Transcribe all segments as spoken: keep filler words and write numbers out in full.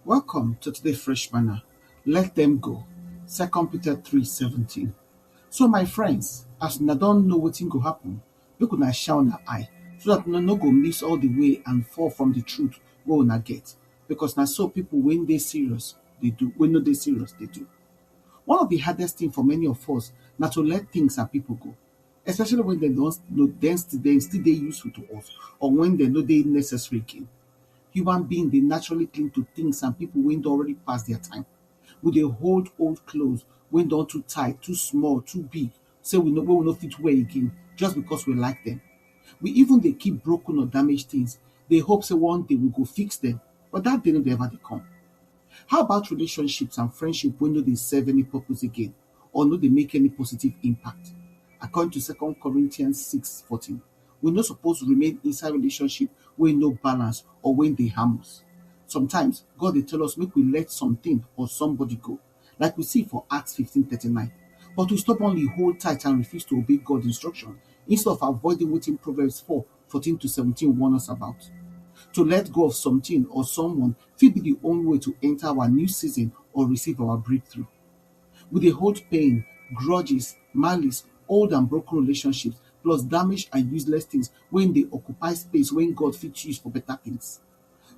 Welcome to today Fresh Manna. Let them go. Second Peter three seventeen. So my friends, as una don know wetin go happen, make una shine una eye so that una no go miss all the way and fall from the truth wey una get, because na so people wey dey serious dey do, wey no dey serious dey do. One of the hardest thing for many of us na to let things and people go, especially when dem don no dem still dem still dey useful to us, or when dem no dey necessary again. Human being dey naturally cling to things and people wey don already pass their time. We dey hold old clothes wey don too tight, too small, too big, say we no wey we no fit wear again just because we like them. We even dey keep broken or damaged things, dey hope say one day we go fix them, but that day no dey ever dey come. How about relationships and friendship wey no dey serve any purpose again or no dey make any positive impact? According to Second Corinthians six fourteen, we no suppose remain inside relationship wey no balance or wey dey harm us. Sometimes, God dey tell us make we let something or somebody go, like we see for Acts fifteen thirty-nine. But we stubbornly hold tight and refuse to obey God instruction instead of avoiding wetin Proverbs four fourteen to seventeen warn us about. To let go of something or someone fit be the only way to enter our new season or receive our breakthrough. We dey hold pain, grudges, malice, old and broken relationships, plus damaged and useless things wey dey occupy space wey God fit use for better things.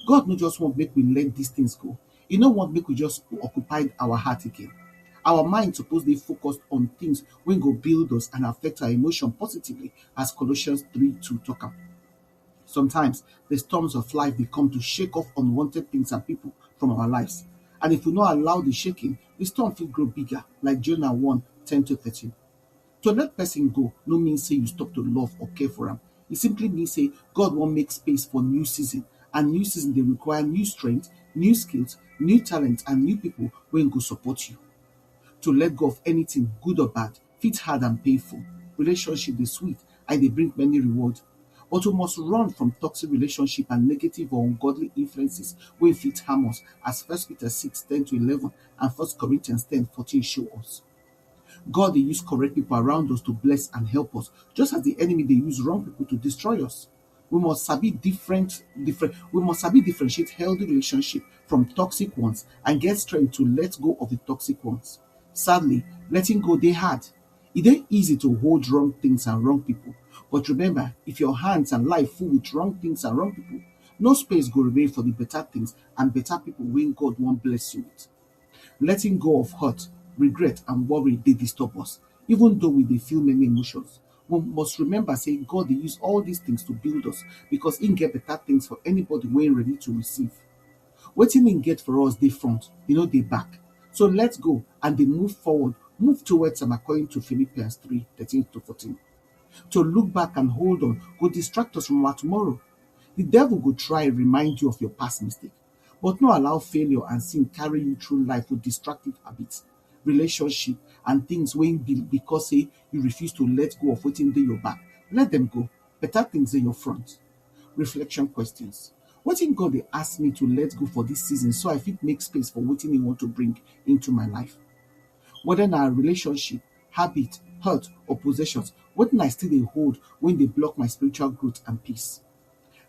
God no just want make we let these things go. He no want make we just occupy our heart again. Our mind suppose dey focused on things wey go build us and affect our emotion positively, as Colossians three two talk am. Sometimes, the storms of life dey come to shake off unwanted things and people from our lives. And if we no allow the shaking, the storm fit grow bigger, like Jonah one ten to thirteen. To let person go no mean say you stop to love or care for am. E simply mean say God wan make space for new season, and new season dey require new strength, new skills, new talent, and new people wey go support you. To let go of anything, good or bad, fit hard and painful. Relationship dey sweet and e dey bring many reward. But we must run from toxic relationship and negative or ungodly influences wey fit harm us, as First Peter six ten to eleven and First Corinthians ten fourteen show us. God dey use correct people around us to bless and help us, just as the enemy dey use wrong people to destroy us. We must sabi different different we must sabi differentiate healthy relationship from toxic ones and get strength to let go of the toxic ones. Sadly, letting go dey hard. E dey easy to hold wrong things and wrong people, but remember, if your hands and life full with wrong things and wrong people, no space go remain for the better things and better people wey God wan bless you with. Letting go of hurt, regret, and worry dey disturb us, even though we dey feel many emotions. We must remember say God dey use all these things to build us, because He get better things for anybody wey ready to receive. Wetin He get for us dey front, e no dey back. So let go and dey move forward, move towards am, according to Philippians three thirteen to fourteen. To look back and hold on go distract us from our tomorrow. The devil go try remind you of your past mistake, but no allow failure and sin carry you through life with destructive habits, relationship, and things wey be because say you refuse to let go of wetin dey your back. Let them go. Better things dey your front. Reflection questions. Wetin God dey ask me to let go for this season so I fit make space for wetin He want to bring into my life? Whether na relationship, habit, hurt, or possessions, wetin I still dey hold wey dey block my spiritual growth and peace?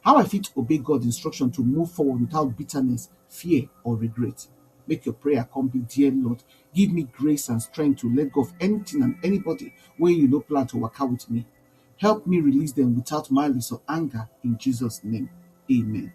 How I fit obey God instruction to move forward without bitterness, fear, or regret? Make your prayer come be, "Dear Lord, give me grace and strength to let go of anything and anybody wey you no plan to waka with me. Help me release them without malice or anger, in Jesus' name. Amen."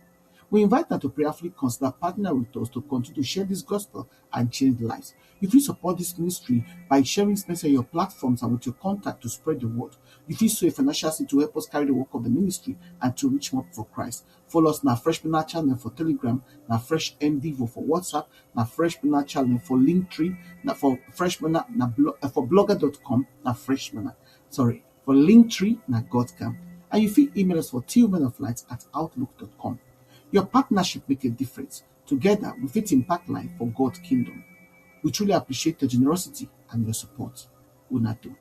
We invite una to prayerfully consider partner with us to continue to share this gospel and change lives. You fit support this ministry by sharing this message on your platforms and with your contact to spread the word. You fit sow a financial seed to help us carry the work of the ministry and to reach more for Christ. Follow us na Fresh Manna channel for Telegram, na Fresh M Vivo for WhatsApp, na Fresh Manna channel for Linktree, na for Fresh Manna, na blo- uh, for blogger dot com, na Fresh Manna. Sorry, for Linktree, na God Camp. And you fit email us for tillmanoflight at outlook dot com. Your partnership make a difference. Together, we fit impact life for God kingdom. We truly appreciate your generosity and your support. Una do.